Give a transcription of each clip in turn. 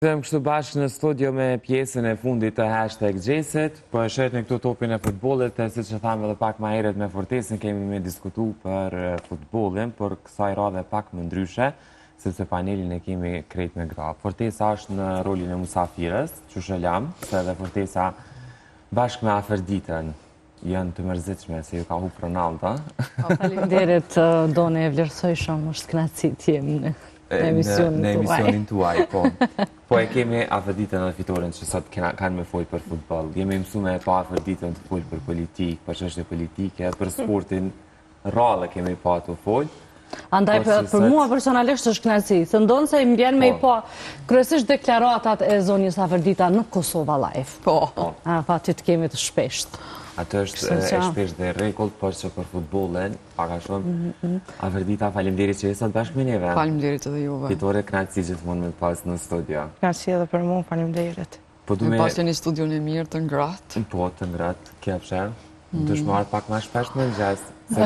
Jemi kështu bashkë në studio me pjesën e fundit të hashtag Gjesit, po e shihni këtu topin e futbollit, e siç e thamë edhe pak ma herët me Fortesën kemi me diskutu për futbollin, por kësaj radhe pak më ndryshe, sepse panelin e kemi krejt me gra. Fortesa është në rolin e musafirës, qysh e lamë, se edhe Fortesa bashkë me Afërditën, janë të mërzitshme se ju ka hup Ronaldo. Po, faleminderit, Doni, e vlerësoj shumë, është kënaqësi të jem në emisionin tuaj. Në emisionin tuaj, po. Po e kemi Afërditën dhe Fitoren që sot kanë me folë për futboll. Jemi mësu me e pa Afërditën të folë për politikë, për çështje politike, për sportin, Rrallë kemi pa tu fol. Andaj po, për, për mua personalisht është kënaqësi, se ndonëse më vjen me i po. pa kryesisht deklaratat e zonjës Afërdita në Kosova Live. Po. po. A fati të kemi të shpesht. Atë është e shpesht dhe rregullt, por që për futbollin, pak a shumë. Mm, mm. Afërdita, faleminderit që je sot bashkë me neve. Faleminderit edhe juve. Fitore, kënaqësi gjithmonë me pas në studio. Kënaqësi edhe për mua, faleminderit. Po du me... Me pasë një studion e mirë të ngrohtë. Po, të ngrohtë, kjo pse. Mm. Dush me ardhë pak ma shpesh në mëngjes.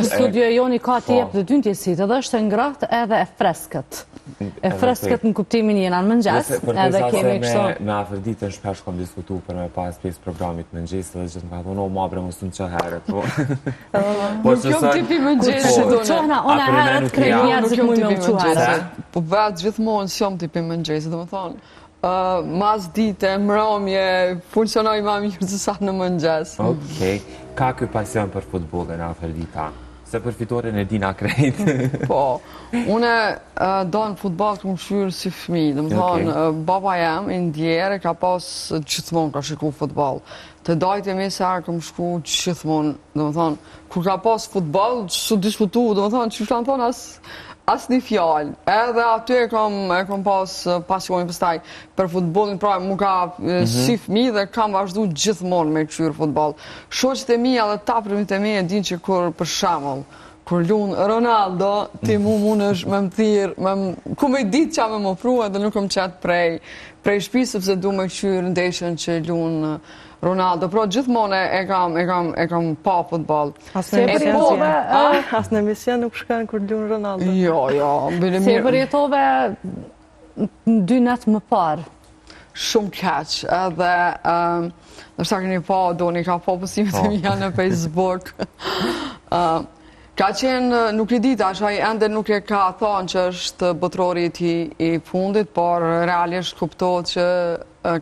Studio e jonë i ka të po. jep të dy ndjesitë, edhe është e ngrohtë edhe e freskët. E freskët në kuptimin jena në mëngjes, edhe kemi kështu. Me Afërditën shpesh kom diskutu për me pas pjesë programit mëngjes, edhe gjithë më ka thonë, o ma bre mos të herët. Po, po që sot... tipi mëngjes, po. Çohna, ona herët, krejt njerëzit mujnë me u çu herët. Po vetë gjithmonë s'jam tipi mëngjes, domethënë, Mas dite, mramje, funksionoj ma mirë se sa në mëngjes. Okej, ka ky pasion për futbollin, Afërdita? Se për Fitoren e dina krejt. Po, une do në futboll kom kqyrë si fmi, domethonë, baba jem, i ndjerë, ka pas gjithmonë ka shiku futboll. Te dajt e mi sa herë kom shku gjithmonë, domethonë, kur ka pas futboll, s'u diskutu, domethonë, që kanë thonë as, as një fjalë. Edhe aty e kam, e kam pas pasionin pastaj për futbollin, pra mu ka mm -hmm. si fmi dhe kam vazhdu gjithmonë me kqyrë futboll. Shoqet e mia dhe t'afërmit e mi e din që kur për shembull, kur lun Ronaldo, ti mu mundesh me më thirrë, me më, ku me ditë qa me më ofru edhe nuk më qet prej, prej shpi, sepse du me kqyrë ndeshjen që lun Ronaldo, pra gjithmonë e kam e kam e kam pa futboll. As në emision, as në emision nuk shkon kur lun Ronaldo. Jo, jo, bile mirë. Si e përjetove dy net më parë? Shumë keq, edhe ndoshta keni pa, Doni ka pa postimet e po. mia në Facebook. Ka qenë, nuk e di tash, ai ende nuk e ka thonë që është botërori i tij i fundit, por realisht kuptohet që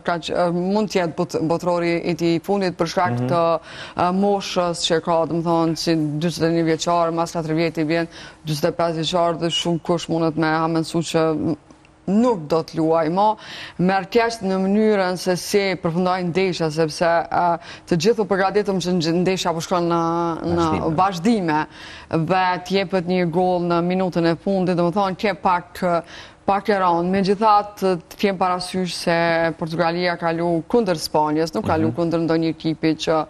ka mund të jetë botërori i tij i fundit për shkak mhm. të moshës që ka, domethonë, si 41 vjeçar, mas 4 vjet i bjen 45 vjeçar dhe shumëkush mundet me hamendsu që nuk do të luaj mo, merr keq në mënyrën se si përfundoi ndeshja, sepse të gjithë u përgatitëm që ndeshja po shkon në, në vazhdime dhe të jepet një gol në minutën e fundit, domethonë, ke pak pak e rëndë. Megjithatë, të kem parasysh se Portugalia ka lu kundër Spanjës, nuk ka lu mhm. kundër ndonjë ekipi që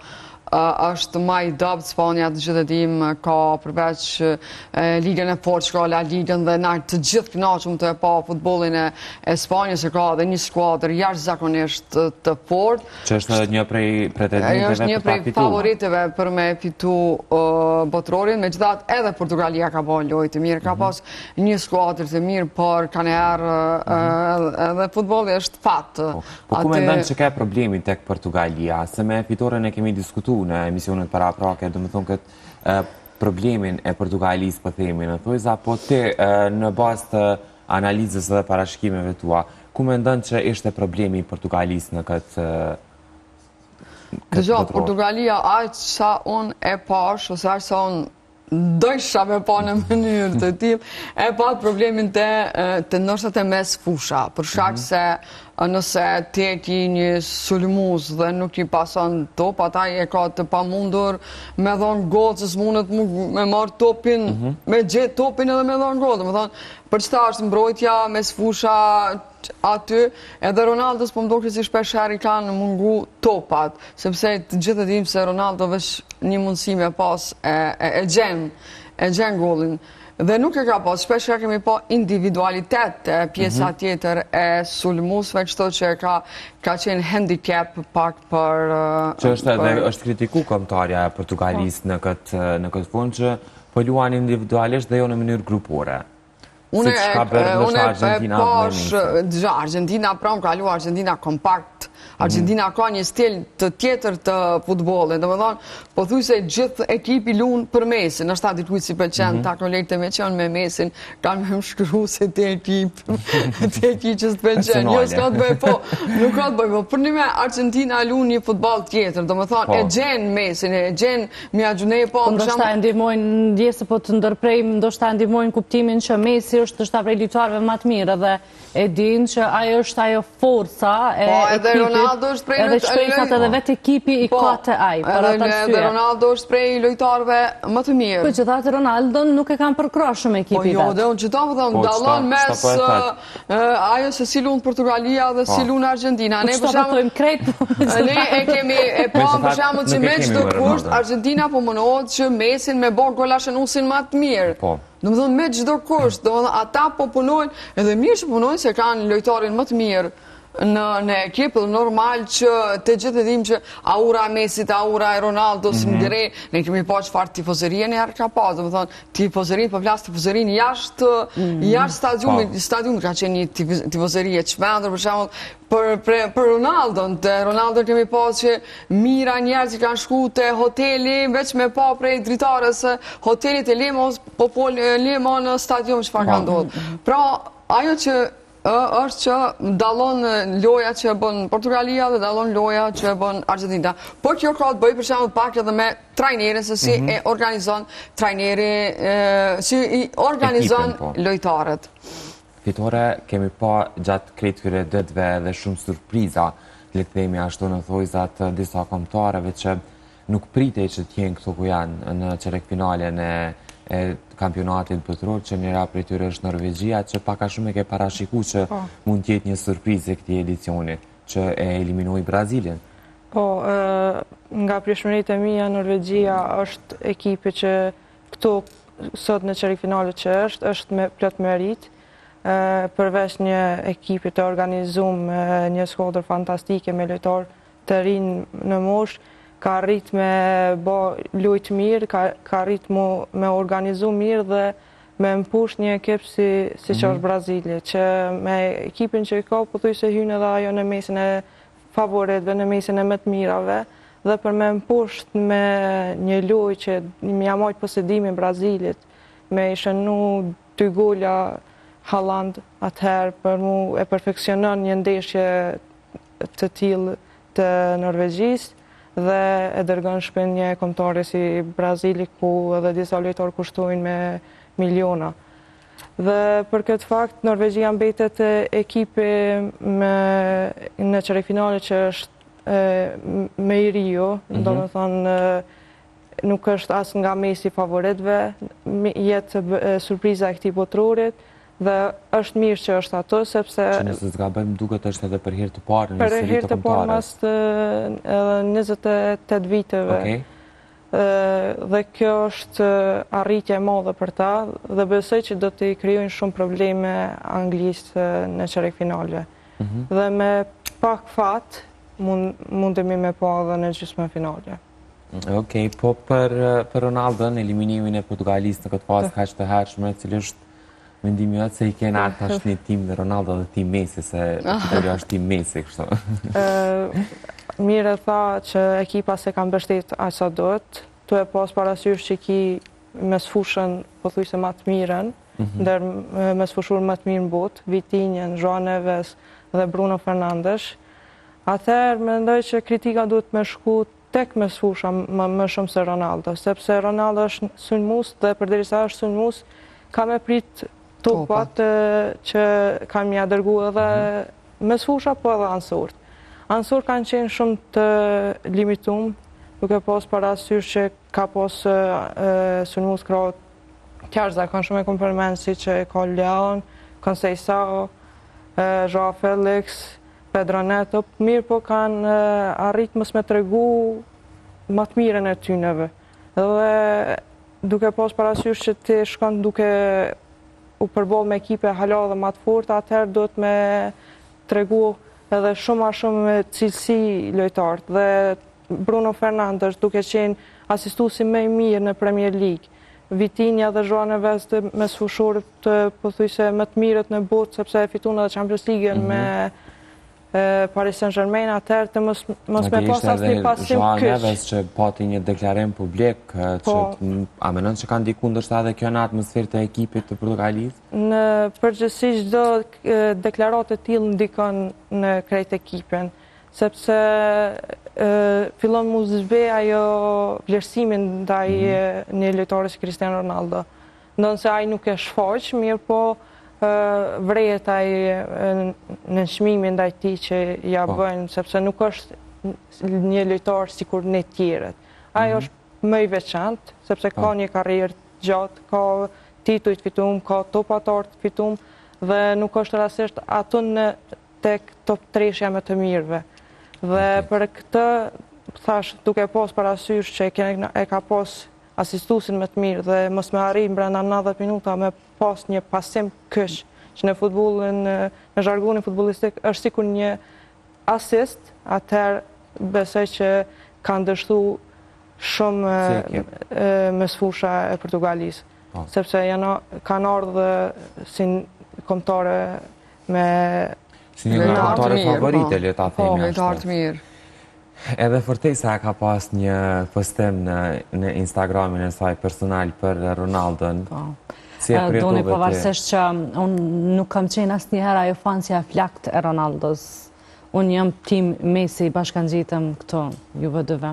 është ma i dobët Spanja të gjithë e dimë ka përveç ligën e fortë që ka La Ligën dhe na të gjithë kënaqemi tu e pa futbollin e, e Spanjës se ka edhe një skuadër jashtëzakonisht të fortë. Që është edhe një prej pretendenteve është një prej favoriteve për me fitu uh, botërorin, megjithatë edhe Portugalia ka bo lojë të mirë, ka mm -hmm. pas një skuadër të mirë, por kanjëherë mm -hmm. edhe futbolli është fat. Po. Po ku mendon që ke problemi tek Portugalia? Se me Fitoren e kemi diskutu në emisionet paraprake, domethonë këtë problemin e Portugalisë po themi në thojza, po ti në bazë të analizës dhe parashikimeve tua, ku mendon që ishte problemi i Portugalisë në këtë Dëgjo, Portugalia, aq sa unë e pash, ose aq sa unë dojsha me pa në mënyrë të tillë, e pat problemin te, te ndoshta te mesfusha, për shkak mm -hmm. se nëse ti e ki një sulmus dhe nuk i pason top, ata e ka të pamundur me dhonë gol, se s'mundet me marrë topin, mm -hmm. me gjetë topin edhe me dhonë gol, domethonë, për qëta është mbrojtja, mesfusha, aty, edhe Ronaldos po më doket si shpesh herë i kanë mungu topat, sepse të gjithë e dimë se Ronaldo veç një mundësi me pas e, e, e gjen, e gjen golin. Dhe nuk e ka pas, shpesh herë kemi pa individualitet e pjesa mm -hmm. tjetër e sulmusve, kështu që ka, ka qenë handicap pak për... Që është edhe, është kritiku kombëtarja e Portugalisë po. në këtë, në këtë fund që po luan individualisht dhe jo në mënyrë grupore. Unë e unë e pash, dëgjo, Argentina pra më kalu Argentina kompakt. Argentina ka një stil të tjetër të futbollit, domethënë, pothuajse gjithë ekipi lun për Messin, ndoshta dikujt s'i pëlqen, mhm. ta kolegët e mi që janë me Messin, kanë me më shkru se ti ekip, ti ekip që s'të pëlqen, jo s'ka të bëjë, po, nuk ka të bëjë, po, përnjëme Argentina lun një futboll tjetër, domethënë, e po. gjen Messin, e gjen Mia Gjune, po, po ndoshta e ndihmojnë, ndjesë po të ndërprejmë, ndoshta e ndihmojnë kuptimin që Messi është ndoshta prej lojtarëve më të mirë edhe e din që ai është ajo forca e po, edhe ekipit. Ronaldo është prej edhe shpresat edhe vetë ekipi i po, ka te ai, për atë arsye. Edhe Ronaldo është prej lojtarëve më të mirë. Po që thatë Ronaldo nuk e kanë përkrah shumë ekipi po, jo, vet. Po jo, dhe unë qëta po them, po, dallon mes ajo se si lun Portugalia dhe si po. lun Argentina. Ne po për shembull krejt. Ne e kemi e pa për shembull që me çdo kusht Argentina po mundohet që Messin me bë golashënuesin më të mirë. Po. Domethënë me çdo kusht, domethënë ata po punojnë, edhe mirë që punojnë se kanë lojtarin më të mirë në në ekip dhe normal që të gjithë e dimë që aura e Messit, aura e Ronaldos mm -hmm. ngre, ne kemi pa çfarë tifozerie një herë ka pas, domethënë tifozerinë, po flas tifozerinë jashtë mm -hmm. jashtë stadiumit, po. stadiumit ka qenë një tifozeri e çmendur për shembull për për, për Ronaldon, te Ronaldo kemi pa që mijëra njerëz që kanë shku te hoteli veç me pa prej dritares së hotelit e le mo po po le mo në stadium çfarë ka po. ndodhur. Pra, ajo që është që dallon loja që e bën Portugalia dhe dallon loja që e bën Argentina. Por kjo ka të bëjë për shembull pak edhe me trajnerin se si mhm. e organizon trajneri, si i organizon po. lojtarët. Fitore kemi pa gjatë krejt këtyre ditëve edhe shumë surpriza, le të themi ashtu në thojza të disa kombëtareve që nuk pritej që të jenë këtu ku janë në çerekfinalen e e kampionatit botëror, që njëra prej tyre është Norvegjia, që pak a shumë e ke parashiku që po. mund të jetë një surprizë e këtij edicioni, që e eliminoi Brazilin. Po, nga pritshmëritë e mia, Norvegjia është ekipi që këtu sot në çerekfinale që është, është me plot meritë, përveç një ekipi të organizum, një skuadër fantastike me lojtarë të rinj në moshë, ka arrit me bo lojë të mirë, ka, ka arrit mu, me organizu mirë dhe me mposht një ekip si, si që mhm. është Brazili, që me ekipin që i ka, pothuajse hyn edhe ajo në mesin e favoritëve, në mesin e më të mirave, dhe për me mposht me një lojë që me ia majtë posedimin Brazilit, me i shënu dy gola Haaland atëherë për mu e perfeksionon një ndeshje të tillë të Norvegjisë dhe e dërgon n'shpi një kombëtare si Brazili ku edhe disa lojtarë kushtojnë me miliona. Dhe për këtë fakt Norvegjia mbetet ekipi me në çerekfinale që është më i riu, mm -hmm. domethonë nuk është as nga mesi i favoritëve, jetë surpriza e këtij botërorit, dhe është mirë që është ato, sepse... Që nëse s'gaboj më duket është edhe për herë të parë në histori të kombëtares. Për herë të parë mas edhe 28 viteve. Dhe kjo është arritje e madhe për ta, dhe besoj që do t'i krijojnë shumë probleme Anglisë në çerekfinale. Mhm. Dhe me pak fat, mundemi me pa edhe në gjysmëfinale. Okej, po për, për Ronaldon, eliminimin e Portugalisë në këtë fazë kaq të hershme, cili është mendimi jot se i kena tash një team Ronaldo dhe team Messi, se Fitoria është team Messi, kështu. Mirë e tha që ekipa s'e ka mbështet aq sa duhet, tu e pas parasysh që ki mesfushën pothuajse ma të mirën, mhm. ndër mesfushorë më të mirë në botë, Vitinjën, Joao Neves dhe Bruno Fernandes, atëherë mendoj që kritika duhet me shku tek mesfusha më, më shumë se Ronaldo, sepse Ronaldo është sulmues dhe përderisa është sulmues, ka me prit topat që kanë me ia dërgu edhe mhm. mesfusha, po edhe anësorët. Anësorët kanë qenë shumë të limitum, duke pas parasysh që ka pas sulmues krahut të jashtëzakonshëm e kom përmend si që e ka Leao, Conceição, Joao Felix, Pedro Neto, mirëpo kanë arrit mos me tregu ma të mirën e tyneve. Dhe duke pas parasysh që ti shkon duke u përball me ekipe hala dhe ma të forta, atëherë duhet me tregu edhe shumë ma shumë me cilësi lojtarët. Dhe Bruno Fernandes duke qenë asistuesi më i mirë në Premier League. Vitinha dhe Joao Neves të mesfushorët të pothuajse më të mirët në botë sepse e fitun edhe Champions League-ën mhm. me Paris Saint-Germain, atëherë të mos mos me pas asnjë pasim kyç. Joao Neves që pati një deklarim publik që po. a menon që ka ndiku ndoshta edhe kjo në atmosferë të ekipit të Portugalisë? Në përgjithësi çdo deklaratë e tillë ndikon në krejt ekipin, sepse fillon mu zbe ajo vlerësimin ndaj mhm. një lojtari si Cristiano Ronaldo. Ndonëse ai nuk e shfaq, mirëpo vrehet ai nënçmimi ndaj tij që ia po. bëjnë, sepse nuk është një lojtar sikur ne tjerët. Ai mhm. është më i veçantë, sepse ka po. një karrierë gjatë, ka tituj të fitum, ka topa të artë të fitum, dhe nuk është rastësisht aty në tek top treshja më të mirëve. Dhe për këtë, thash, duke pas parasysh që e ka pas asistuesin më të mirë dhe mos me arrit brenda 90 minuta me pas një pasim kyç, që në futbollin, në zhargonin futbollistik është sikur një asist, atëherë besoj që kanë dështu shumë mesfusha e Portugalisë. Po. Sepse janë kanë ardhë si kombëtare me Si një nga kombëtare favorite, le ta po, themi ashtu. Po, mirë. Edhe Fortesa ka pas një postim në, në Instagramin e saj personal për Ronaldon. Po. Si e përjetove Doni, pavarësisht që unë nuk kam qenë asnjëherë ajo fansja e flaktë e Ronaldos. Unë jam team Messi bashkangjitëm këto juve dyve.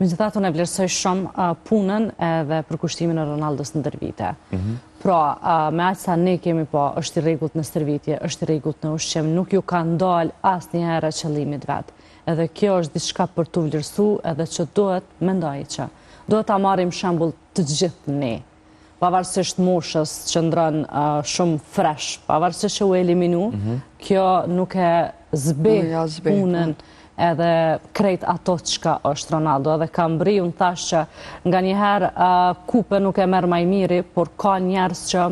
Megjithatë, unë e vlerësoj shumë punën edhe përkushtimin e Ronaldos ndër vite. Mhm. Pra, me aq sa ne kemi pa, është i rregullt në stërvitje, është i rregullt në ushqim, nuk ju ka ndalë asnjëherë qëllimit vet. Edhe kjo është diçka për t'u vlerësu edhe që duhet, mendoj që, duhet ta marrim shembull të gjithë ne. Pavarësisht moshës qëndron shumë fresh, pavarësisht që u eliminu, mhm. kjo nuk e zbeh punën po. edhe krejt ato çka është Ronaldo. Edhe ka mbri, unë thash që nganjëherë kupën nuk e merr ma i miri, por ka njerëz që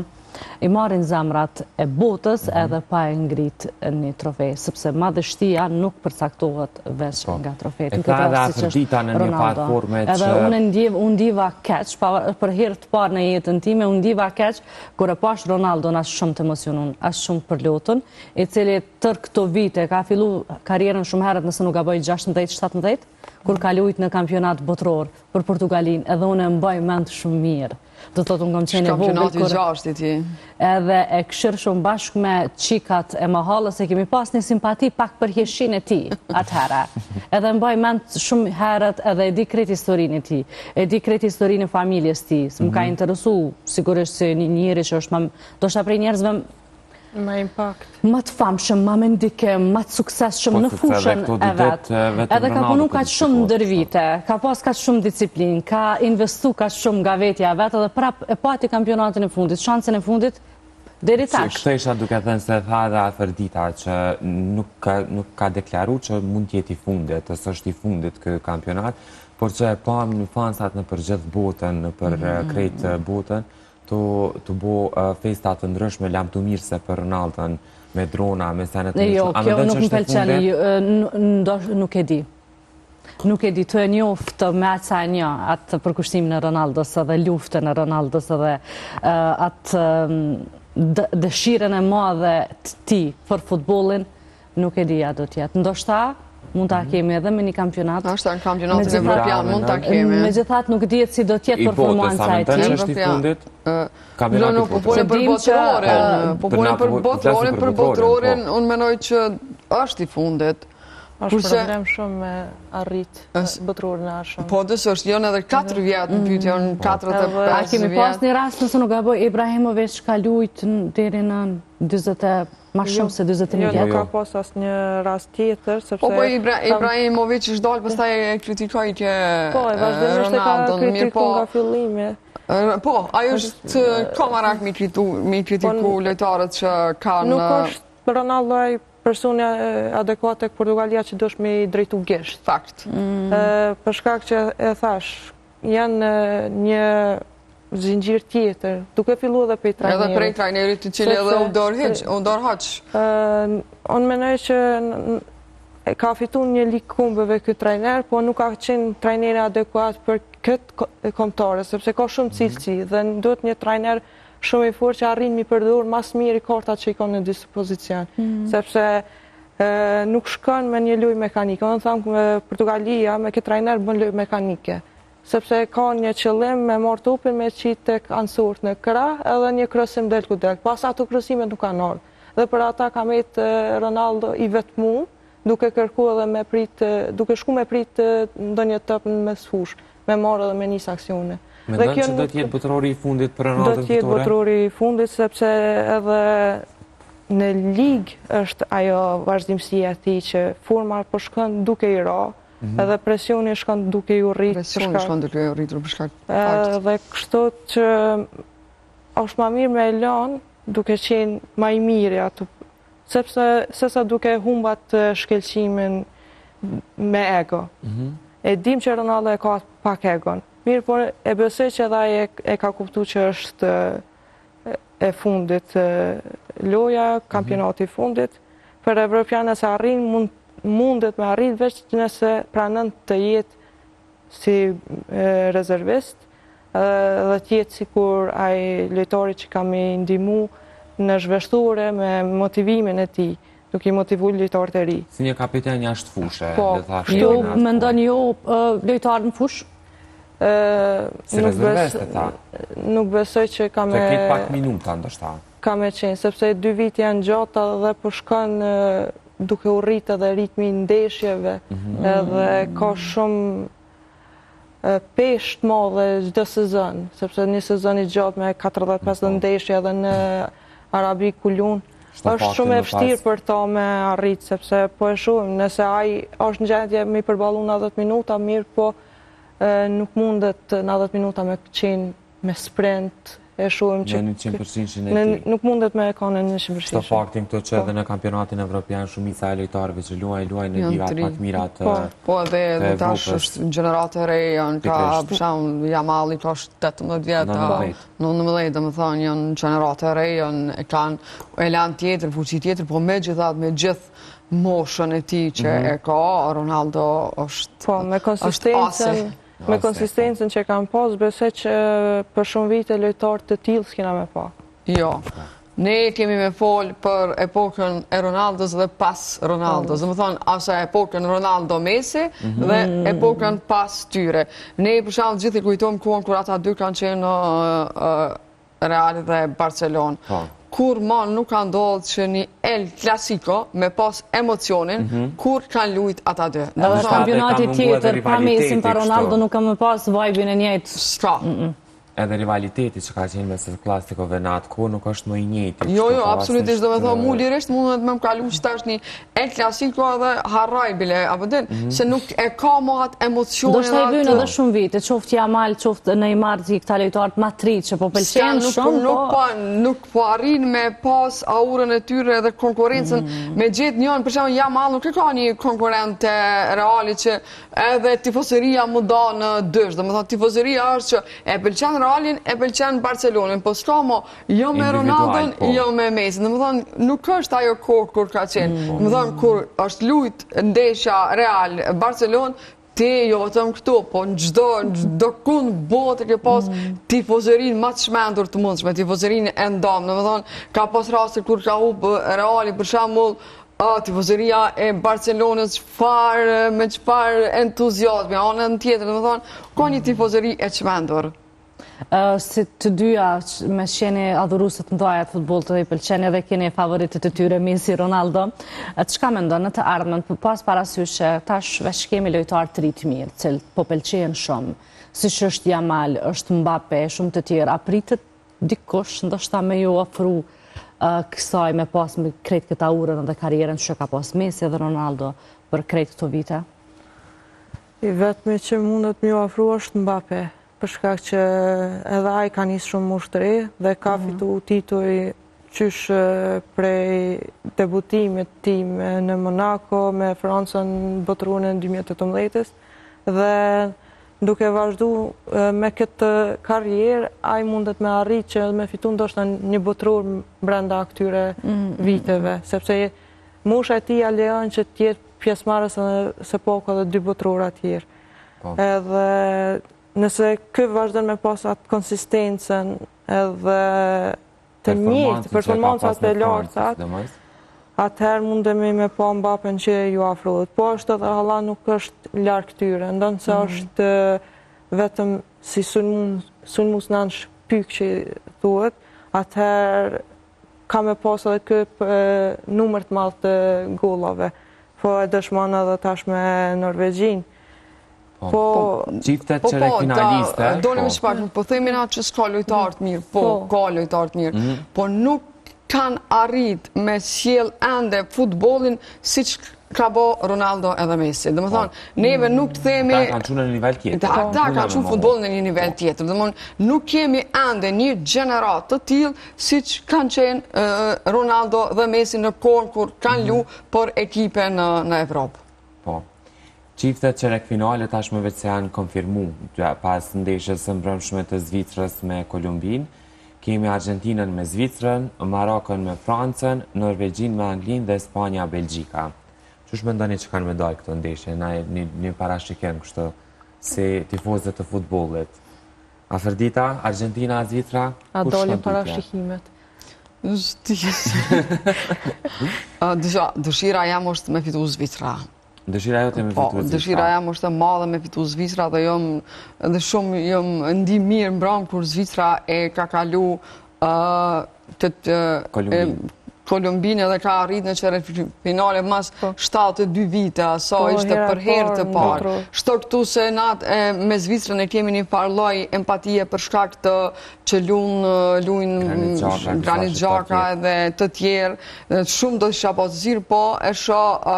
i marrin zemrat e botës mhm. edhe pa e ngrit një trofe, sepse madhështia nuk përcaktohet veç po. nga trofetë. E tha edhe Afërdita në një farë forme që... Edhe unë ndjev, unë ndjeva keq, pa, për herë të parë në jetën time, unë ndjeva keq, kur e pash Ronaldo aq shumë të emocionun, aq shumë përlotun, i cili tërë këto vite ka fillu karrierën shumë herët, nëse nuk gaboj 16-17, kur ka lujt në kampionat botëror për Portugalin, edhe unë e mbaj mend shumë mirë. Do të thotë unë kam qenë e vogël kur... Kampionati gjashtë i ti. Edhe e këshir shumë bashkë me qikat e mahallës, e kemi pas një simpati pak për hjeshin e tij, atëherë. Edhe mbaj mend shumë herët edhe e di krejt historinë e tij, e di krejt historinë e familjes tij, se më ka mhm. interesu, sigurisht si një njeri që është më, ndoshta prej njerëzve Ma impact. Ma të famshëm, ma me ndikim, ma të suksesshëm po, në fushën e vet. Edhe ka punu kaq shumë ndër vite, ka pas kaq shumë disiplinë, ka investu kaq shumë nga vetja e vet edhe prap e pati kampionatin e fundit, shansin e fundit deri tash. Këtë isha duke thënë se tha edhe Afërdita që nuk ka, nuk ka deklaru që mund të jetë i fundit, ose është i fundit ky kampionat, por që e pamë në fansat nëpër gjithë botën, nëpër mm. krejt botën, Tu tu bo festa të ndryshme lamtumirëse për Ronaldon me drona, me sene të ndryshme. Jo, kjo nuk më pëlqen, nuk e di. Nuk e di, tu e njoftë me aq sa e njoh atë përkushtimin e Ronaldos edhe luftën e Ronaldos edhe atë dëshirën e madhe të tij për futbollin, Nuk e di a do të jetë. Ndoshta mund ta mhm. kemi edhe me një kampionat. Ndoshta në kampionatin evropian mund ta kemi. Megjithatë nuk dihet si do të jetë performanca e tij. I botës, a mendon që është i fundit? Jo, nuk po folim për botërorin, po folim për botërorin, për botërorin, po. unë mendoj që është i fundit. Është problem shumë me arrit botërorin e ardhshëm. Po, dësë është, janë edhe 4 vjet në pyetje, janë 4 e 5 vjet. A kemi pas një rast nëse nuk gaboj, Ibrahimovic ka lujt deri në 20 Ma shumë jo, se 21 jo, vjet. Jo, nuk ka pas asnjë rast tjetër, sepse... Po, po, Ibrahimovic është dalë, pastaj e kritikoi që Po, e vazhdimisht e ka kritiku po, nga fillimi. Po, ajo është, ka marak mi kritiku po, lojtarët që kanë... Nuk është Ronaldo ai personi adekuat tek Portugalia që duhesh me i drejtu gisht. Fakt. Mm. Për shkak që e thash, janë një zinxhir tjetër, duke fillu edhe prej trajnerit. Edhe prej trajnerit i cili edhe u dorëhoq, u dorëhoq. Unë mendoj që Ka fitu një ligë kombeve ky trajner, po nuk ka qenë trajneri adekuat për këtë kombëtare, sepse ka shumë mhm. cilësi dhe duhet një trajner shumë i fortë që arrin mi përdor ma s'miri kartat që i ka në dispozicion, mhm. sepse nuk shkon me një lojë mekanike. Unë them Portugalia me këtë trajner bën lojë mekanike, sepse ka një qëllim me marrë topin me qitë tek anësorët në krah edhe një krosim del ku del. Pas ato krosimet nuk kanë ardhur. Dhe për ata ka met Ronaldo i vetmu, duke kërku edhe me prit, duke shku me prit ndonjë top në mesfushë, me marrë edhe me nis aksione. Mendon që do të jetë botërori i fundit për Ronaldo Do të jetë botërori i fundit sepse edhe në ligë është ajo vazhdimësia e tij që forma po shkon duke i ra, mhm. edhe presioni shkon duke iu rritur. Presioni shkon duke iu rritur për shkak të faktit. Dhe kështu që është ma mirë me e lanë duke qenë ma i miri aty, sepse sesa duke humb atë shkëlqimin me ego. Mhm. E dim që Ronaldo e ka pak egon. Mirë, por e besoj që edhe ai e ka kuptu që është e fundit loja, mhm. kampionati i fundit. Për Evropian nëse arrin, mund, mundet me arrit veç nëse pranon të jetë si rezervist dhe të jetë sikur ai lojtari që ka me ndihmu në zhveshtore me motivimin e tij, duke i motivu lojtarët e ri. Si një kapiten jashtë fushe, po, le ta ju mendon jo lojtar në fushë? Si rezervist e tha. Nuk besoj që ka me... Të ketë pak minuta, ndoshta. Ka me qenë, sepse dy vite janë gjata dhe po shkon duke u rritë edhe ritmi i ndeshjeve, mhm. edhe ka shumë peshë të madhe çdo sezon, sepse një sezon i gjatë me 40-50 po. ndeshje edhe në Arabi ku lun, është shumë e vështirë për ta me arrit, sepse po e shohim, nëse ai është në gjendje me i përballu 90 minuta, mirë po nuk mundet 90 minuta me qenë me sprint, e shohim që... Në 100% e tij. Nuk mundet me e kanë në 100%. Shto faktin këto që po. edhe në kampionatin evropian shumica e lojtarëve që luajnë, luajnë në ligat më të mira të po. Po edhe edhe tash është gjeneratë e re, janë ka për shembull Jamali ka 18 vjet, 19, domethënë janë gjeneratë e re, janë e kanë elan tjetër, fuqi tjetër, po megjithatë me gjithë moshën e tij që mhm. e ka, Ronaldo është Po, me konsistencën Me konsistencën që kanë pas, besoj që për shumë vite lojtarë të tillë s'kena me pa. Jo. Ne kemi me fol për epokën e Ronaldos dhe pas Ronaldos. Po. Domethënë, asaj epokën Ronaldo Messi mhm. dhe epokën pas tyre. Ne për shembull gjithë i kujtojmë kohën kur ata dy kanë qenë në Real dhe Barcelonë. Po. Kurrë ma nuk ka ndodhë që një El Clasico me pas emocionin, mhm. kur kanë lujt ata dy. Edhe kampionati tjetër, pa Messi, pa Ronaldo, nuk ka me pas vibe-in e njëjtë. S'ka. Edhe rivaliteti që ka qenë mes El Clasico-ve në atë kohë nuk është më i njëjti. Jo, jo, absolutisht, domethënë, mu lirisht mundet me më kalu që tash një El Clasico edhe harroj bile, apo din, mhm. se nuk e ka më atë emocionin Ndoshta i vynë edhe shumë vite, qoftë Jamal, qoftë Neymar, si këta lojtarët ma t'ri që po pëlqen shumë, nuk po... po nuk po arrin me pas aurën e tyre edhe konkurrencën mm. me gjetë njën, për shembull Jamal nuk e ka një konkurrent te Reali që edhe tifozëria m'u da në dysh, domethënë tifozëria është që e pëlqen Realin, e pëlqen Barcelonën, po s'ka mo Jo me Ronaldon, po. jo me Messi. Domethënë, nuk është ajo kohë kur ka qenë. Mm. Domethënë, kur është lujt ndeshja Real Barcelonë, ti jo vetëm këtu, po në çdo, çdo kund botë ke pas mm. tifozërinë ma të çmendur të mundshme, tifozërinë e ndamë. Domethënë, ka pas raste kur ka hup Reali, për shembull, tifozëria e Barcelonës çfarë, me çfarë entuziazmi, anën tjetër, domethënë, ka një tifozëri e çmendur. Si të dyja meqë jeni adhuruese të mëdhaja të futbollit dhe i pëlqeni dhe keni favoritët e tyre Messi, Ronaldo. Çka mendon në të ardhmen, po pas parasysh që tash veç kemi lojtarë të ri të mirë, të cilët po pëlqehen shumë, siç është Jamal, është Mbappe, shumë të tjerë, a pritet dikush ndoshta me ju afru kësaj me pas me krejt këtë aurën dhe karrierën që ka pas Messi dhe Ronaldo për krejt këto vite? I vetmi që mundet me ju afru është Mbappe. për shkak që edhe ai ka nisë shumë moshë të re dhe ka mhm. fitu tituj qysh prej debutimit tij në Monaco me Francën në botërorin e 2018-ës dhe duke vazhdu me këtë karrierë, ai mundet me arrit që me fitu ndoshta një botëror brenda këtyre mm, mm, viteve, sepse mosha e tij ia lejon që të jetë. pjesëmarrës edhe së paku edhe dy botërora tjerë. Po. Edhe nëse ky vazhdon me pas atë konsistencën edhe të njëjtë, performancat e larta, atëherë mundemi me pa Mbappen që ju afrohet. Po ashtu edhe Haaland nuk është larg tyre, ndonëse mm. është vetëm si sulmus në anës pykë që thuhet, atëherë ka me pas edhe ky numër të madh të golave. Po e dëshmon edhe tash me Norvegjinë. Po, po, çiftet po, po, finaliste. Doni më pak, po themi na që s'ka lojtarë të mirë, po, ka lojtarë të mirë, mhm. po nuk kanë arrit me sjell ende futbollin siç ka bo Ronaldo edhe Messi. Domethonë, po. neve nuk të themi... Ta kanë çu në një nivel tjetër. Ta, ta kanë çu futbollin në një nivel po. tjetër. Domethonë, nuk kemi ende një gjeneratë të tillë siç kanë qenë Ronaldo dhe Messi në kohën kur kanë mhm. lu për ekipe në, në Evropë. Po. Çiftet çerekfinale tashmë veç se janë konfirmu pas ndeshjes së mbrëmshme të Zvicrës me Kolumbinë. Kemi Argjentinën me Zvicrën, Marokën me Francën, Norvegjinë me Anglinë dhe Spanja Belgjika. Qysh mendoni që kanë me dalë këto ndeshje, na një, një parashikim kështu si tifozë të futbollit? Afërdita, Argjentina, Zvicra, A dalin parashikimet? Dëshira jem është me fitu Zvicra. Dëshira jote me po, fitu Zvicra. Dëshira jem është e madhe me fitu Zvicra dhe jom dhe shumë jom ndi mirë mbram kur Zvicra e ka kalu këtë Kolumbinë. Kolumbinë edhe ka arrit në çerekfinale mas 72 po. vite, sa po, ishte për herë të parë. Shto këtu se na me Zvicrën e kemi një farë lloj empatie për shkak të që lun lujnë Granit Xhaka edhe të tjerë, shumë do isha pas dëshirë, po e shoh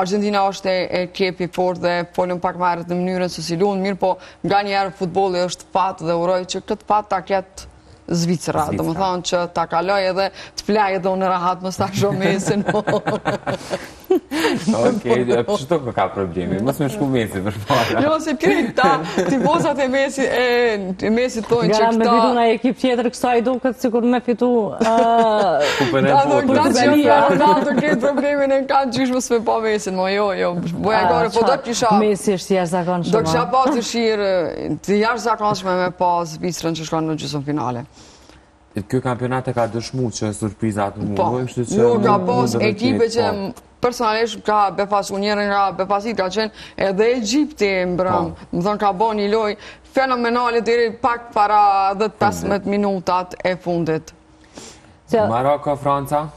Argentina është ekip i fortë dhe folëm pak më herët në mënyrën se si lun, mirëpo nganjëherë futbolli është fat dhe uroj që këtë fat ta ketë Zvicra, domethonë që ta kaloj edhe të flej edhe unë rahat mos ta shoh Messin. Okej, qëtu ka problemi, mos me shku Messi për para. Jo, se krejt ta, tifozat e Messi, e Messi thonë që këta... me fitu naj ekip tjetër, kësaj duket sikur me fitu... Kupën e botës. Ta që Ronaldo këtë problemin e kanë qysh mos me pa Messin, mo jo, jo, boja gore, po do kisha... Messi është jashtëzakonshëm. Do kisha pas dëshirë të jashtëzakonshme me pa Zvicrën që shkon në gjysmëfinale. Ky kampionat e ka dëshmu që surprizat nuk po, mungojnë, kështu që... Nuk ka pas ekipe që po. personalisht ka befasu njëra nga befasitë, ka qenë edhe Egjipti mbrëm, po. domethonë ka bo një lojë fenomenale deri pak para 10-15 minutat e fundit. Maroko, Franca?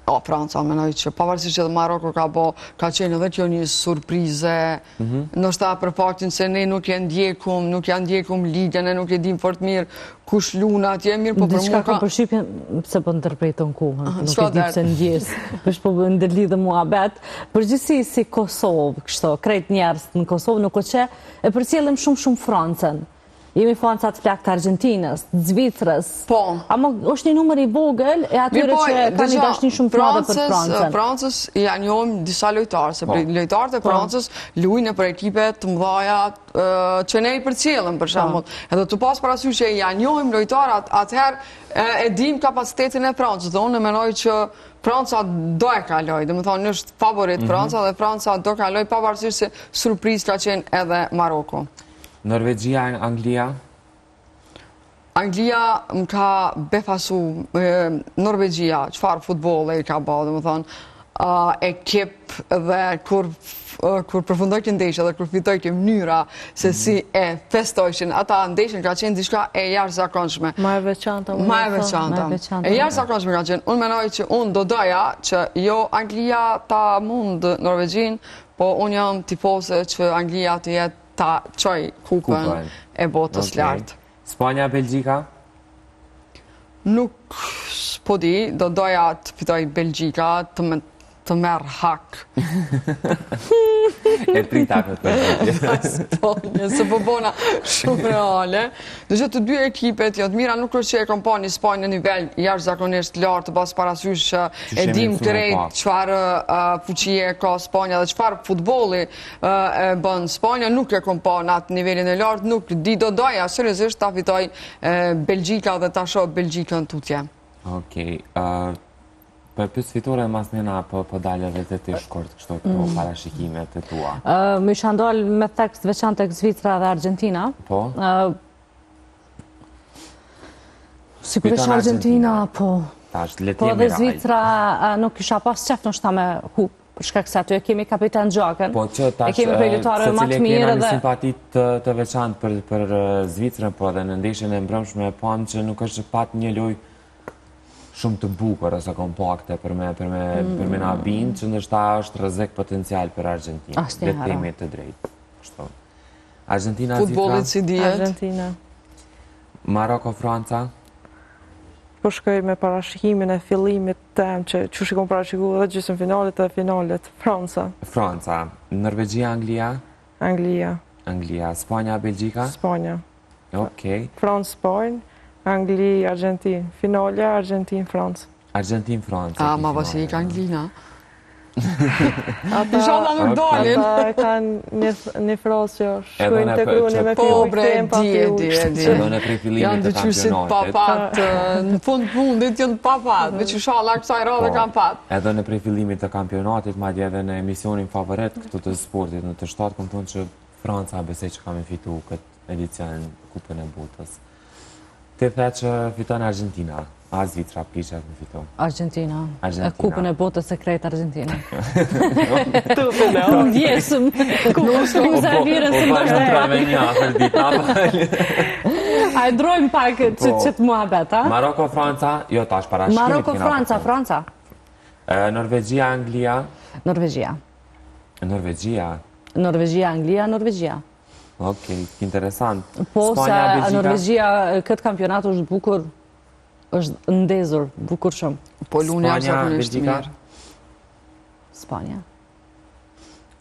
O, Franca, menoj që pavarësisht që edhe Maroko ka bo, ka qenë edhe kjo një surprize, mhm. ndoshta për faktin se ne nuk e ndjekum, nuk ja ndjekum ligën, e nuk e dim fort mirë kush lun atje, mirë po për mua ka... Diçka përshtypjen, pse po ndërpreton kohën, nuk e di pse ndjesë, veç po ndërlidhe muhabet, përgjithësi si Kosovë, kështu, krejt njerëz në Kosovë, nuk o që e përcjellim shumë shumë Francën, Jemi fansa të flaktë të Argjentinës, të Zvicrës. Po. Ama është një numër i vogël e atyre po, që kanë një dashni shumë të madhe për Francën. Francës ja njohim disa lojtarë, se po. lojtarët e po. Francës luajnë nëpër ekipe të mëdha që ne i përcjellim për shembull. Edhe tu pas parasysh që ja njohim lojtarët, atëherë e dim kapacitetin e Francës. Dhe unë mendoj që Franca do e kaloj, domethonë është favorit mhm. Franca dhe Franca do kaloj pavarësisht se surprizë ka qenë edhe Maroko. Norvegjia, Anglia? Anglia më ka befasu, Norvegjia, çfarë futbolli ka ba, domethonë, ekip dhe kur, kur përfundojke ndeshja dhe kur fitojke mënyra se si mhm. e festojshin, ata ndeshjen ka qenë diçka e jashtëzakonshme. Ma e veçanta. Ma e veçanta. E jashtëzakonshme ka qenë. Unë menoj që unë do doja që jo Anglia ta mund Norvegjinë, po unë jam tifoze që Anglia të jetë ta çoj kupën e botës lart. Spanja, Belgjika? Nuk po di, do doja të fitoj Belgjika, të më të merr hak. E prita këtë përgjigje. Spanjë, se po bona shumë reale. Dhe që të dy ekipet, jo të mira, nuk është që e kom pa një Spanjë në nivel jashtëzakonisht lartë, pas parasysh që e dim krejt çfarë fuqie ka Spanja dhe çfarë futbolli e bën Spanja, nuk e kom pa në atë nivelin e lartë, nuk di do doja seriozisht ta fitoj Belgjika dhe ta shoh Belgjikën tutje. Okej. Po e pys Fitoren masnena po, po dalë edhe te ti shkurt kështu këto mm. parashikimet e tua. Më isha ndalë me theks të veçantë tek Zvicra dhe Argentina. Po? Sikur është Argentina, po. Tash, le të Po dhe Zvicra nuk kisha pas qef ndoshta me hup, për shkak se aty e kemi kapiten Xhakën. Po që tash, e kemi prej lojtarëve më të mirë dhe simpati të, të veçantë për për Zvicrën, po edhe në ndeshjen e mbrëmshme pamë që nuk është që pat një lojë shumë të bukur ose kompakte për me për me mm. për me na bind që ndoshta është rrezik potencial për Argjentinën. Le të themi të drejtë. Kështu. Argentina Zvicra. Futbollit s'i dihet. Argentina. Maroko Franca. Po shkoj me parashikimin e fillimit tem që qysh i kom parashiku edhe gjysmëfinalet edhe finalet. Franca. Franca. Norvegjia, Anglia. Anglia. Anglia. Spanja, Belgjika. Spanja. Okej. Francë, Spanjë, Angli, Argentinë. Finalja, Argentinë, Francë. Argentinë, Francë. A, ma pasi i ka Anglina. Inshallah nuk dalin. Ata e kanë një, një frazë që shkojnë te kruni me po, pi ujë, pa pi ujë. Di, di, di. Prej fillimit Janë të dyqysit pa kampionatit. fat, në fund fundit janë pa fat, veç inshallah kësaj radhe Po. kanë fat. Edhe në prej fillimit të kampionatit, madje edhe në emisionin favorit këtu të sportit në të shtatë, kom thonë që Franca besoj që ka me fitu këtë edicion Kupën e Botës. Ti the që fiton Argentina, a Zvicra, kishe me fitu. Argentina. Argentina. E kupën e botës e krejt Argentina. Tupin e Unë ndjesëm. Kupën e virën U së po ndoshta. pra me një afër ditë, a A e ndrojmë pak që Po. që të muhabet, a? Maroko, Franca, jo tash parashikimit Maroko, kena Franca, përfundu. Franca. E, Norvegjia, Anglia, Norvegjia. Norvegjia, Norvegjia, Anglia, Norvegjia. Okej, interesant. Po, se Spanja, Belgjika? Norvegjia këtë kampionat është bukur, është ndezur, bukur shumë. Po luni Spanja, jashtëzakonisht Belgjika? mirë. Spanja.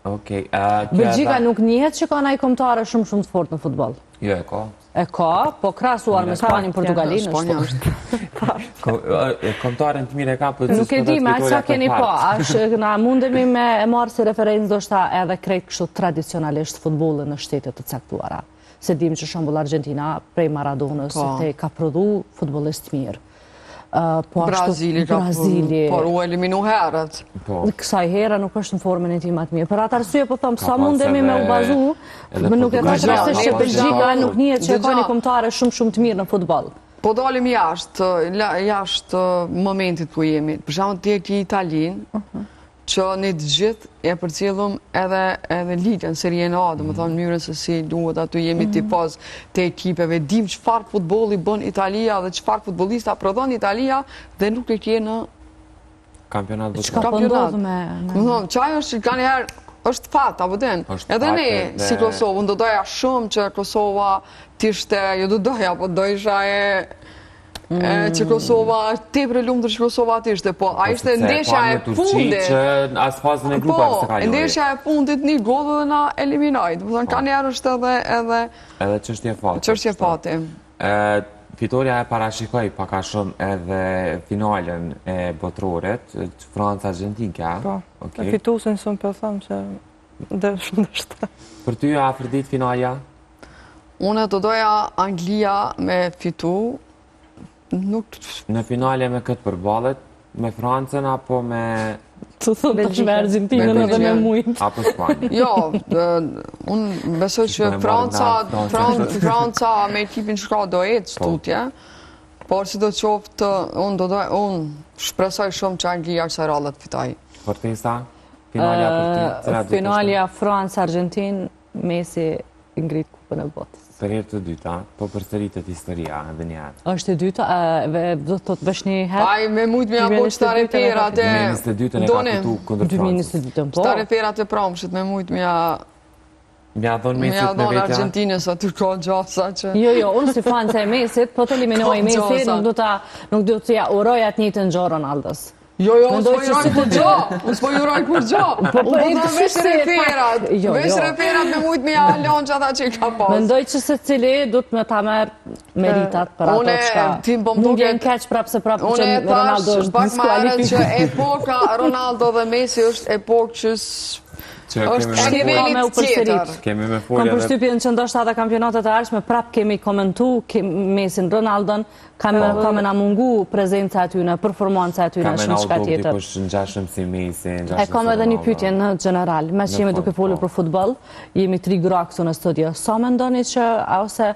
Okej, e, kjo Belgjika edhe- nuk njihet që ka naj kombëtare shumë shumë të fortë në futboll. Jo, e ka. E ka, po krahasuar me Spanjën, Portugalinë, Spanja është. është. Ko- e, Kombëtaren të mirë e ka, po Nuk e di, me aq sa keni po, është na mundemi me e marrë si referencë ndoshta edhe krejt kështu tradicionalisht futbollin në shtete të caktuara. Se dim që shembull Argentina prej Maradonës Po. te ka prodhu futbollist mirë. Ë, po ashtu Brazili ka Brazili. por u eliminu herët. Po. Kësaj here nuk është në formën e tij më të mirë. Për atë arsye po them, Ka sa pas mundemi me u bazu, edhe më nuk e thash Portugalia, rastësisht që ka pas Belgjika edhe nuk njihet që ka Dëgjo. një kombëtare shumë shumë të mirë në futboll. Po dalim jashtë, la- jashtë momentit ku jemi. Për shembull ti e ke Italinë, që ne të gjithë e përcjellëm edhe edhe ligën Serie A, domethënë mënyrën se si luhet aty jemi tifoz të ekipeve, dim çfarë futbolli bën Italia dhe çfarë futbollista prodhon Italia dhe nuk e ke në Kampionat Çka botëror. po Kampionat. ndodh me me Do thonë, çaj është që nganjëherë është fat, apo den? Është Edhe fat ne, edhe- si Kosovë, unë do doja shumë që Kosova t'ishte, jo do doja, po do isha e, e që Kosova, është tepër e lumtur që Kosova t'ishte, po a ishte sepse ndeshja pa e në Turqi fundit. Që as fazën e grupave Po, s'e kaloi. ndeshja e fundit një gol dhe na eliminoi. Do të thonë, kanjëherë është edhe edhe Edhe çështje fati. çështje kështu. fati. E, Fitoria e parashikoi pak a shumë edhe finalen e botërorit, Franca Argentinë, kja? Po, Okej. e fitusin së më po them që dhe shumë ndoshta. Për ty Afërdit finalja? Unë do doja Anglia me fitu, nuk Në finale me këtë përballet, me Francën apo me Të thonë tash me Argentinën Me edhe me Belgjikën. mujt. apo Spanjën? Jo, ë, unë besoj Po që e marrin Franca, na, Fran, Francën. Franca me ekipin që ka do ecë Po. tutje, por si do qoftë, unë do doj, unë shpresoj shumë që Anglia kësaj radhe të fitoj. Fortesa? Finalja për ty? Cila do të Finalja Francë Argentinë, Messi ngrit kupën e botës. ishte? Për herë të dyta, po përsëritet historia edhe një herë. Është e dyta, e, ve- do të thotë veç një herë. Ai me mujt me ja bo qëta 2022 referat e... 2022-ën e ka Doni, fitu kundër Francës. 2022-ën, po. Qëta referat e pramshit me mujt me ja, Mja dhonë me ja Messit me dhonë vetja. Argentinës, aty ka gjasa që... Jo, jo, unë si fansa e Messit, po të eliminoj Ka Messi, gjasa. nuk do ta nuk do t'ja uroj atë njëjtën gjë Ronaldos. Jo, jo, unë Mendoj s'po që juroj si kur gjo, unë s'po juroj kur gjo. Po, po, Unë po e them kështu veç si e referat, pak- Jo, veç jo. referat me mujt me ja lonë që ata që i ka pas. Mendoj që secili do të me ta merr meritat për ato Une, çka. ti po më Më duket- vjen keq prapë se prapë Unë që e Ronaldo thash është pak më herët që diskualifiku. epoka Ronaldo dhe Messi është epokë që s- Është e nivelit tjetër. Kemi me folë Kam përshtypjen që ndoshta edhe kampionatet e ardhshme prap kemi komentu Messin Ronaldon, ka me ka me na mungu prezenca e tyne, performanca e tyne, shumëçka tjetër. Ka me na u duk dikush ngjashëm si Messi, ngjashëm si E kam edhe një pyetje në gjeneral, meqë jemi duke folur po. për futboll, jemi tri gra këtu në studio. Sa mendoni që ose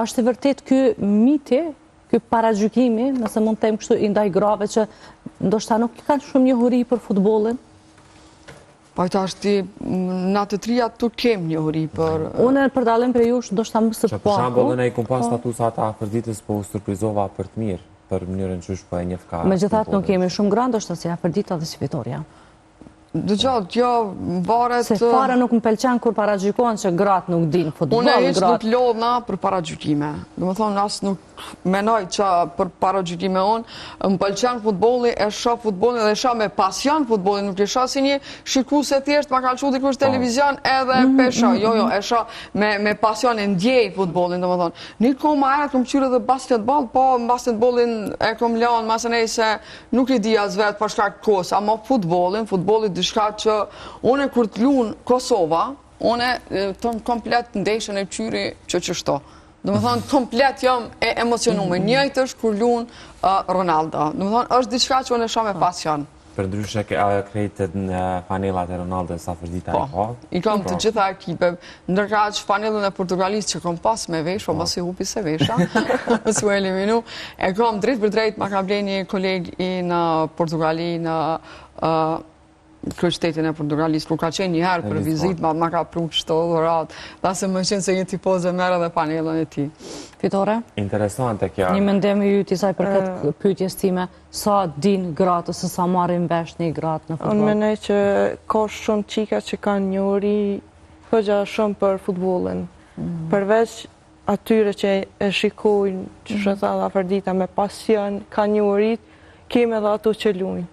është i vërtetë ky miti, ky paragjykimi, nëse mund të them kështu, i ndaj grave që ndoshta nuk kanë shumë njohuri për futbollin? Po tash ti, na të tria tu kem njohuri për... Unë për dallim prej jush, ndoshta më së paku. Për shembull, unë i kom pa po. statusat e Afërditës, po u surprizova për të mirë, për mënyrën qysh po e njeh ka... Megjithatë nuk kemi shumë gra, ndoshta si Afërdita dhe si Fitoria. Dëgjo, kjo varet... Se fare nuk më pëlqen kur paragjykohen që gratë nuk dinë futboll, Unë hiç nuk lodhna për paragjykime. Domethonë, as nuk menoj që për paragjykime unë, më pëlqen futbolli, e shoh futbollin dhe e shoh me pasion futbollin, nuk e shoh si një shikuse thjesht, ma ka lshu dikush po. televizion edhe mm, pe shoh, mm, jo, jo, mm. e shoh me, me pasion e ndjej futbollin, domethonë. Një kohë ma herët kom kqyrë edhe basketbol, po basketbollin e kom lanë, masanej se Nuk e di as vetë për shkak të kohës, ama futbollin, futbolli diçka që unë kur të lun Kosova, unë të komplet ndeshjen e kqyri që qështu. Domethonë, komplet jam e emocionume. Mm. Njëjtë është kur lun Ronaldo. Domethonë, është diçka që unë e shoh me pasion. Përndryshe, ajo krejt fanellat e Ronaldos Afërdita i po, ka? I kam të po. gjitha ekipe. Ndërkaq fanellën e Portugalisë që kom pas me vesh, po masi hupi s'e vesha, s'u eliminu, e kam drejtpërdrejt, ma ka ble një koleg i në Portugali, në kryeqytetin e Portugalisë, kur ka qenë një herë për vizitë, ma, ma ka pru qëto dhuratë, tha se më qenë se një tifoze merre edhe fanellën e tij. Fitore? Interesante kjo. Një mendim i yti sa i përket pyetjes time, sa din gratë ose sa marrin vesh një gratë në futboll? Unë mendoj që ka shumë çika që kanë njohuri Goxha shumë për futbollin. Mm. Përveç atyre që e shikojnë, që mm. tha edhe Afërdita, me pasion, kanë njohuri, kemi edhe ato që lujnë.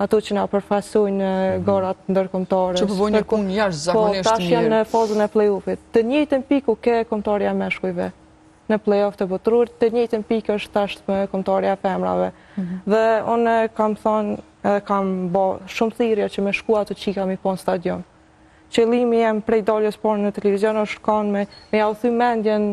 Ato që na përfaqësojnë në mm. garat ndërkombëtare. Që po bojnë një punë jashtëzakonisht Po, tash janë në fazën e play-offit. Të njëjtën pikë u ke kombëtarja e meshkujve në play-off të botërorit, të njëjtën pikë është tash me kombëtarja e femrave. Mm-hmm. Dhe unë kam thonë edhe kam bo shumë thirrje që me shku ato çika mi pa në stadium. Qëllimi jem prej daljes parë në televizion është kanë me me jau thy mendjen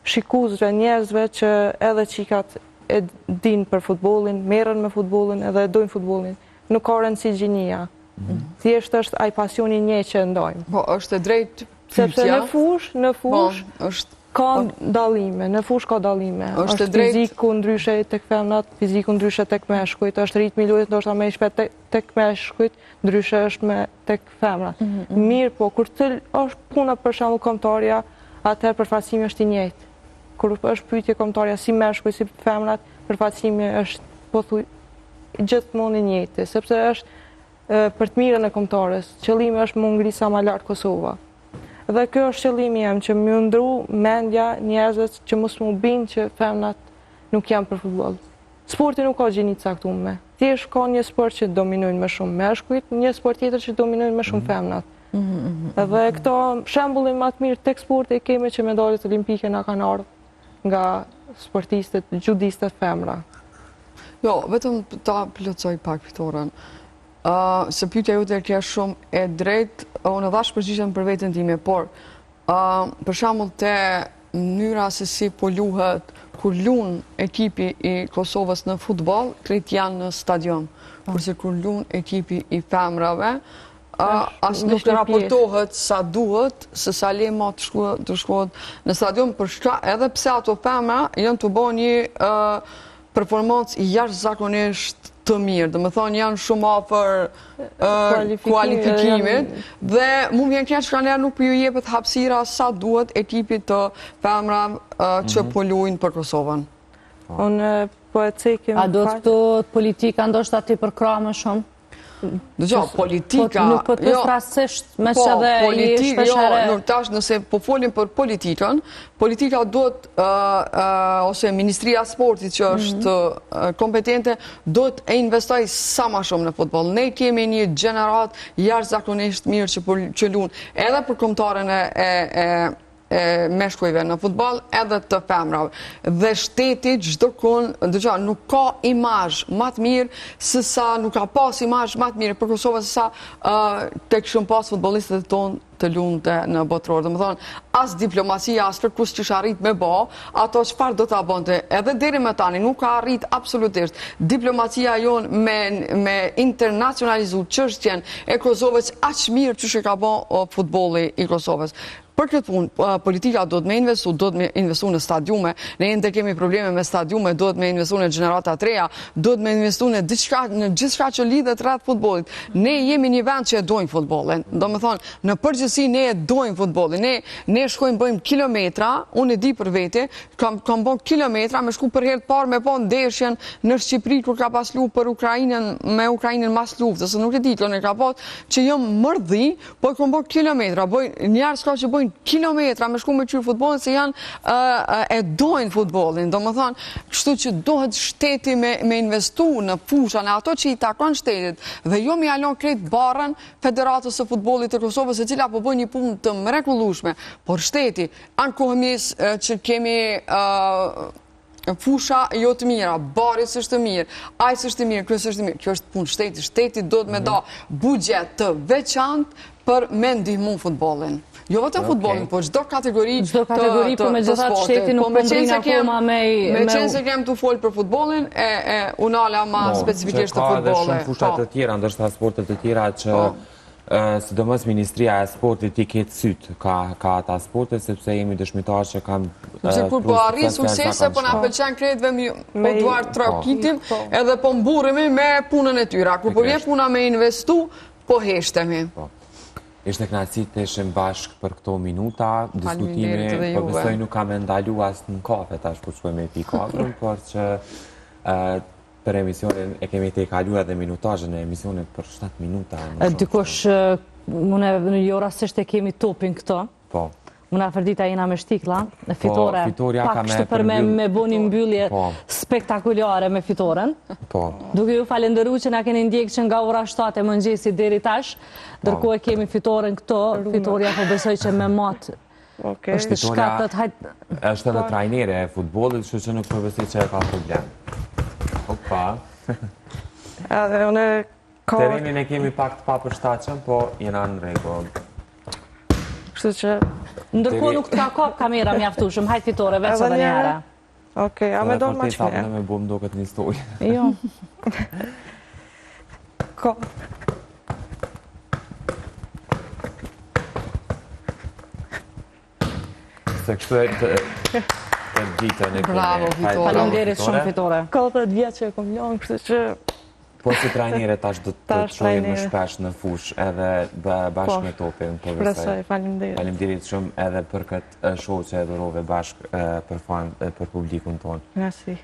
shikuesve, njerëzve që edhe çikat e dinë për futbollin, merren me futbollin edhe e dojnë futbollin. Nuk ka rëndësi gjinia. Mhm. Thjesht është ai pasioni i njëjtë që e ndajmë. Po, është e drejtë pyetja. Sepse në fushë, në po, fushë, është ka po. dallime, në fushë ka dallime. Është drejtë. Fiziku ndryshe tek femrat, fiziku ndryshe tek meshkujt, është ritmi i lojës ndoshta më i shpejtë tek meshkujt, ndryshe është me tek femrat. Mm -hmm. Mirëpo, kur të është puna për shembull kombëtarja, atëherë përfaqësimi është i njëjtë. Kur është pyetje kombëtarja si meshkujt, si femrat, përfaqësimi është pothuaj gjithmonë i njëjtë, sepse është për të mirën e kombëtares. Qëllimi është m'u ngrit sa ma lart Kosova. Dhe kjo është qëllimi jem që m'u ndru mendja njerëzve që mos m'u bind që femrat nuk janë për futboll. Sporti nuk ka gjini të caktume. Thjesht ka një sport që dominojnë më shumë meshkujt, një sport tjetër që dominojnë më shumë mhm. femrat. Mhm, mhm, Dhe këto shembullin më të mirë tek sporti e kemi që medaljet olimpike na kanë ardhur nga sportistët, xhudistët femra. Jo, vetëm ta plotësoj pak Fitoren. Se pyetja jote e ke shumë e drejtë, unë dhashë përgjigjen për veten time, por Për shembull te mënyra se si po luhet, kur lun ekipi i Kosovës në futboll, krejt janë në stadium. Po. Kurse kur lun ekipi i femrave, as nuk raportohet sa duhet, se sa le ma të shkohet, të shkohet në stadium, për shka edhe pse ato femra janë tu bo një performancë jashtëzakonisht të mirë, domethonë janë shumë afër kualifikimit, dhe mu vjen keq që nganjëherë nuk po ju jepet hapësira sa duhet ekipit të femrave që mhm. po lujnë për Kosovën. Po. Unë po e cekim... A do të këto politika ndoshta t'i përkrah më shumë? Dëgjo, politika... Po, nuk po të jo, rastësisht, me po, që dhe i shpesh jo, herë... Jo, tash nëse po folim për politikën, politika duhet, ose Ministria e Sportit që mhm. është kompetente, duhet e investojë sa ma shumë në futboll. Ne kemi një gjeneratë jashtëzakonisht mirë që, që lun, edhe për kombëtaren e, e, e. e meshkujve në futboll edhe të femrave. Dhe shteti çdokun, dëgjo, nuk ka imazh ma të mirë se sa nuk ka pas imazh ma të mirë për Kosovën se sa uh, të kishim pas futbollistët tonë të lunte në botëror. Domethonë, as diplomacia, as kërkush s'kish arrit me bo, ato çfarë do ta bonte, edhe deri më tani nuk ka arrit absolutisht diplomacia jonë me, me internacionalizu çështjen e Kosovës aq mirë qysh e ka bo futbolli i Kosovës. Për këtë punë, politika duhet me investu, duhet me investu në stadiume, ne ende kemi probleme me stadiume, duhet me investu në gjenerata të reja, duhet me investu në diçka, në gjithçka që lidhet rreth futbollit. Ne jemi një vend që e dojmë futbollin. Domethonë, në përgjithësi ne e dojmë futbollin. Ne ne shkojmë bëjmë kilometra, unë e di për vete, kam kam bo kilometra me shku për herë të parë me pa ndeshjen në Shqipëri kur ka pas lu për Ukrainën me Ukrainën mas luftës, nuk e di, kjo ne ka pas që jam mërdhi, Po e kom bo kilometra, boj, njerëz ka që bojnë kilometra me shku me kqyr futbollin se janë e dojnë futbollin, domethonë, kështu që dohet shteti me, me investu në fusha, në ato që i takon shtetit, dhe jo me ia lon krejt barrën Federatës së Futbollit të Kosovës, e cila po bën një punë të mrekullueshme, por shteti, ankohemi që kemi fusha jo të mira, bari s'është mirë, ai s'është mirë, kjo s'është mirë, kjo është punë shteti, shteti duhet me mhm. da buxhet të veçantë për me ndihmu futbollin. Jo vetëm futbollin, po çdo kategori Çdo kategori, po megjithatë shteti nuk po mrrin akoma me... Me qenë se kem tu folë për futbollin, e, e u nala ma po, specifikisht të futbollit. Ka edhe shumë fusha po. të tjera, ndoshta sporte të tjera që po. Sidomos Ministria e Sportit i ketë sytë ka, ka ata sporte, sepse jemi dëshmitarë që kanë... Sepse kur po arrin suksese, po na pëlqen krejtve mi po duartrokitim, po. edhe po mburremi me punën e tyre. Kur po vjen puna me investu, po heshtemi. Po. Ishte kënaqësi të ishim bashkë për këto minuta, diskutimi, po besoj nuk ka me ndalu as në kafe, tash kur shkojmë me pi kafen, por që Për emisionin e kemi tejkalu edhe minutazhën e emisionit për 7 minuta. Dikush, unë jo rastësisht e kemi topin këto. Po. Unë Afërdita jena me shtikla, në po, fitore, pak kështu për me, me bo një mbyllje po. spektakulare me fitoren. Po. Duke ju falenderu që na keni ndjekë që nga ora 7 e mëngjesit deri tash, po. ndërkohë e kemi fitoren këto, fitorja po besoj që me matë Okej. Është shkatët, hajt... Është edhe trajnere e futbollit, kështu që nuk po besoj që e ka problem. Opa. Edhe unë ka... Terrenin e kemi pak të papërshtatshëm, po jena në rregull. Kështu që... Ndërkohë nuk të ka kap kamera mjaftueshëm, hajt fitore, veç edhe një herë. Okej, a me do ma që mirë? me bum do këtë një stol. Jo. Ko. Se kështu e të, të ditën e kemi. Bravo, fitore. Faleminderit shumë fitore. Ka 10 vjet që e kom lënë, kështu që Po si trajnere tash do të të shohim më shpesh në fushë edhe bashkë po, me topin. Po shpresoj, faleminderit. Faleminderit shumë edhe për këtë show që e dhurove bashkë për fan, për publikun tonë. Merci.